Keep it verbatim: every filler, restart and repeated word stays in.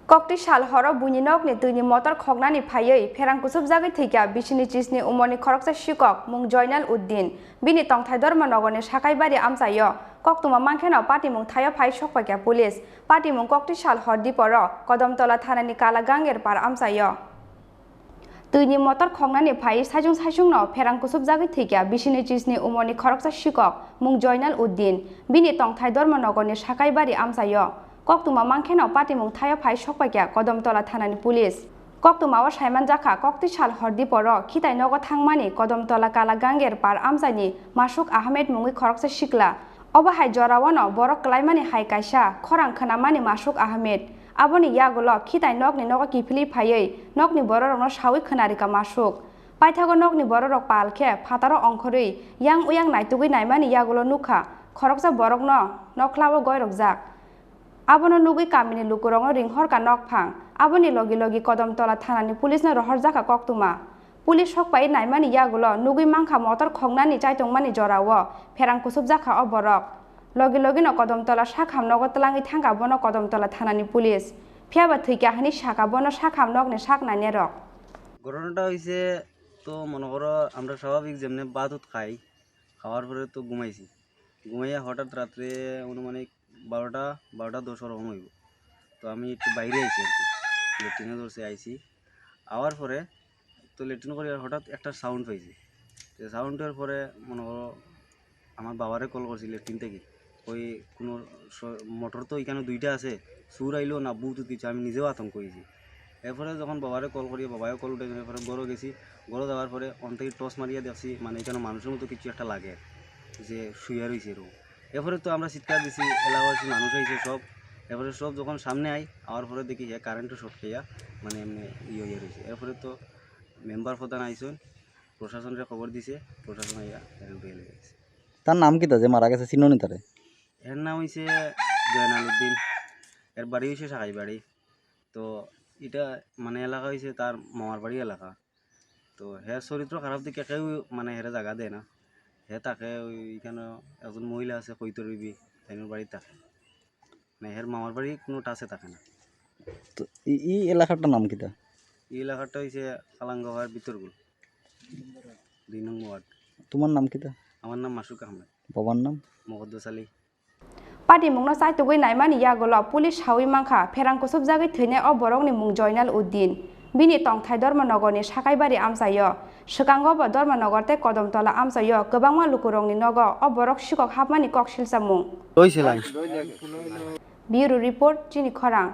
Kokti sal horo buini nokni twini motor khoknani phaiwi pherang kuchupjagwi thwikha bisini chisni umorni khoroksa sikok mung Joinal Uddin. Bini tongthai Dharmanagarni Sakaibari amchaio. Koktwma mankheno patimung thaio phai sokpaikha police. Patimung kokti sal hor diporo Kodamtola thanani Kala Ganger par amchaio. Twini motor khoknani phai saichung saichungno pherang kuchupjagwi thwikha bisini chisni umorni khoroksa sikok mung Joinal Uddin. Bini tongthai Dharmanagarni Sakaibari amchaio. Koktwma mankheno patimung thaio phai sokpaikha Kodamtola thanani police. Koktwmao saimanjakha kokti sal hor diporo khitai nogo thangmani Kodamtola Kala Ganger par amchaini Masuk Ahmed mungwi khoroksa sikla. Obo hai jorao no borok kwlaimani hai kaisa khorang khwnamani Masuk Ahmed. Aboni yagulo khitai nokni nogo kiphilwi phaiwi nokni bororokno sawi khwnarikha Masuk. Paithago nokni bororok pal khe phataro ongkhorwi yang uyang naitugwi naimani yagulo nukha khoroksa borokno nokhlao goirokjak. Abono nugwi kamini lukurokno ringhorkha nokphang. Aboni logi logi Kodamtola thanani police no rohorjakha koktwma. Police sokpai naimani yagulo nugwi mankha motor khoknani chaitongmani jorao pherang kuchupjakha o borok. Logi logino Kodamtola sakham nogo twlangwi thangkha bono Kodamtola thanani police. Phiyaba thwikha hwnwi sakha bono sakham nokni sak nainarok. ঘটনাটা হয়েছে তো মনে করো আমরা স্বাভাবিক যেমনি ভাত উত খাই, খাওয়ার পরে তো ঘুমাইছি। ঘুমাইয়া হঠাৎ রাত্রে আনুমানিক বারোটা, বারোটা দশ ওরকম হইব। তো আমি একটু বাইরে আইছি আর কি, লেট্রিনে ধরছে আইছি। আওয়ার পরে তো লেট্রিন করি আর হঠাৎ একটা সাউন্ড পাইছি। তো সাউন্ডের পরে মনে করো আমার বাবারে কল করছি লেট্রিন থেকে, ওই কোনো স-, মোটর তো এখানে দুইটা আছে, চুর আইলো না ভূত উত কিছু, আমি নিজেও আতঙ্ক হয়েছি। এরপরে যখন বাবারে কল করি, বাবাও কল উঠে, এরপরে ঘরো গেছি। ঘরো যাওয়ার পরে অন থেকে টর্চ মারিয়া দেখছি, মানে এখানে মানুষের মতো কিছু একটা লাগে, যে শুয়ে রয়েছে এরকম। এরপরে তো আমরা চিৎকার দিছি, এলাকাবাসী মানুষ আইছে সব। এরপরে সব যখন সামনে আই, আওয়ার পরে দেখি হে কারেন্টও শর্ট খাইয়া, মানে এমনি ইয়ে হয়ে রয়েছে। এরপরে তো মেম্বার প্রধান আইসন, প্রশাসনরে খবর দিছে, প্রশাসন আইয়া এখানে উঠে গেছে। তার নাম কিতা যে মারা গেছে, চিনো নি তারে? এর নাম হইছে জয়নাল উদ্দিন, এর বাড়ি হইছে সাকাই বাড়ি। তো এটা মানে এলাকা হইছে তার মামার বাড়ি এলাকা। তো হে চরিত্র খারাপ দেখে কেউ মানে হেরে জায়গা দেয় না। হে থাকে ওইখানে একজন মহিলা আছে কৈতর বিবি, তাইনোর বাড়ি থাকে। মানে হের মামার বাড়ি কোনো টাচে থাকে না। তো এই, এই এলাকাটার নাম কিতা? এই এলাকাটা হইছে কালাঙ্গাহার ভিতরগুল, দুই নং ওয়ার্ড। তোমার নাম কিতা? আমার নাম মাসুক আহমেদ। বাবার নাম? মকদ্দুস Ali. Patimungno chaitugwi naimani yagulo police sawi mankha pherang kuchupjagwi thwinai o borokni mung Joinal Uddin. Bini tongthai Dharmanagarni Sakaibari amchaio. Swkango bo Dharmanagar tei Kodamtola amchaio kwbangma lukurokni nogo o borok sikok hapmani kok silchamung. Bureau Report, Chini Khorang.